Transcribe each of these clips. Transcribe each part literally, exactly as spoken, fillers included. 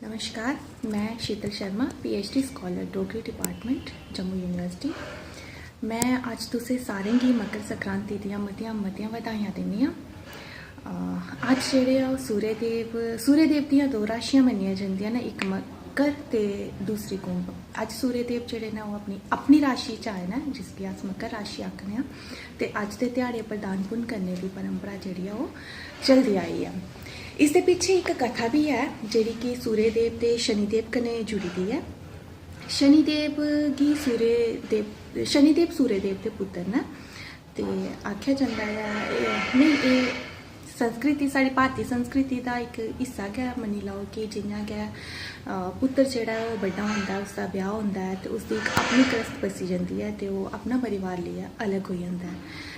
नमस्कार, में Sheetal Sharma, PhD scholar, Dogri department, Jammu university. में अज्ज तुसें सारें गी मकर संक्रांति दियां मतियां मतियां बधाइयां दिन्नी आं। अ, अज्ज जेह्ड़े आ ओह् सूर्यदेव, सूर्यदेव दियां दो राशियां मन्नियां जंदियां न, इक मकर ते दूसरी कुंभ। अज्ज सूर्यदेव जेह्ड़े न ओह् अपनी, अपनी राशि च आए न, जिसगी अस मकर राशि आखने आं। ते अज्ज दे ध्याड़े पर दान पुन्न करने दी परंपरा जेह्ड़ी ऐ ओह् चलदी आई ऐ। इसदे पिच्छे इक कथा बी ऐ जेह्ड़ी कि सूर्यदेव ते शनिदेव कन्नै जुड़ी दी ऐ। शनिदेव गी सूर्यदेव, शनिदेव सूर्यदेव दे पुत्तर न। ते आखेआ जंदा ऐ, एह् नेईं, एह् संस्कृति, साढ़ी भारती संस्कृति दा इक हिस्सा गै मन्नी लैओ कि जि'यां गै अ, पुत्तर जेह्ड़ा ऐ ओह् बड्डा होंदा ऐ, उसदा ब्याह् होंदा ऐ ते उसदी इक अपनी गृहस्थ बस्सी जंदी ऐ ते ओह् अपना परिवार लेइयै अलग होई जंदा ऐ।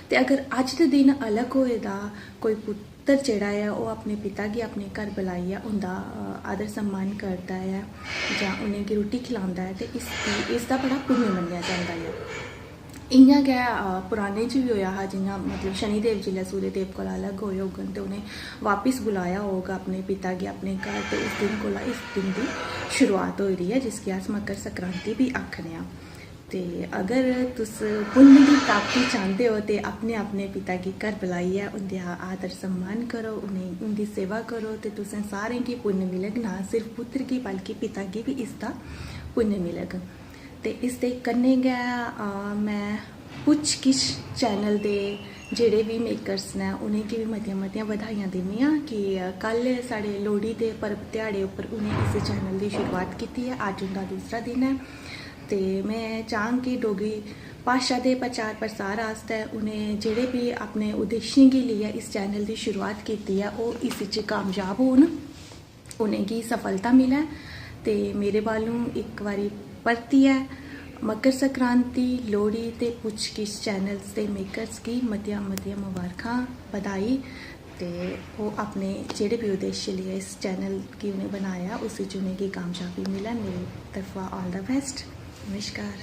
ते अगर अज्ज दे दिन अलग होए दा कोई पुत्तर जेह्ड़ा ऐ ओह् अपने पिता गी अपने घर बलाइयै उं'दा अ, आदर सम्मान करदा ऐ जां उ'नेंगी रुट्टी खलांदा ऐ ते इस, इसदा बड़ा पुण्य मन्नेआ जंदा ऐ। इ'यां गै अ, पुराने च बी होआ हा, जि'यां मतलब शनिदेव जिसलै सूर्यदेव कोला अलग होए होङन ते उ'नें बापस बुलाया होग अपने पिता गी अपने घर, ते उस दिन कोला इस दिन दी शुरुआत होई दी ऐ, जिसगी अस मकर संक्रांति बी आखने आं। ते अगर तुस पुन्न दी प्राप्ति चांह्दे ओ ते अपने अपने पिता गी घर बलाइयै उं'दे आ-, आदर सम्मान करो, उ'नें, उं'दी सेवा करो ते तुसें सारें गी पुन्न मिलग, ना सिर्फ पुत्तर गी बल्कि पिता गी बी इसदा पुन्न मिलग। ते इसदे कन्नै गै, आ, में पुच्छ किश चैनल दे जेह्ड़े बी मेकर्स न उ'नेंगी बी मतियां मतियां बधाइयां दिन्नी आं कि, आ, कल साढ़े लोह्ड़ी दे पर्व ध्याड़े उप्पर उ'नें इस चैनल दी शुरुआत कीती ऐ। अज्ज उं'दा दूसरा दिन ऐ ते में चाह्ङ कि डोगरी भाशा दे प्रचार प्रसार आस्तै उ'नें जेह्ड़े बी अपने उद्देश्यें गी लेइयै इस चैनल दी शुरुआत कीती ऐ ओह् इस च कामयाब होन, उ'नेंगी सफलता मिलै। ते मेरे बालूं इक बारी परतियै मकर संक्रांति, लोह्ड़ी ते पुच्छ किश चैनल्स दे मेकर्स गी मतियां मतियां मबारखां, बधाई। ते ओह् अपने जेह्ड़े बी उद्देश्य लेइयै इस चैनल गी उ'नें बनाया उस च उ'नेंगी कामयाबी मिलै। मेरी तरफा all the best। नमस्कार।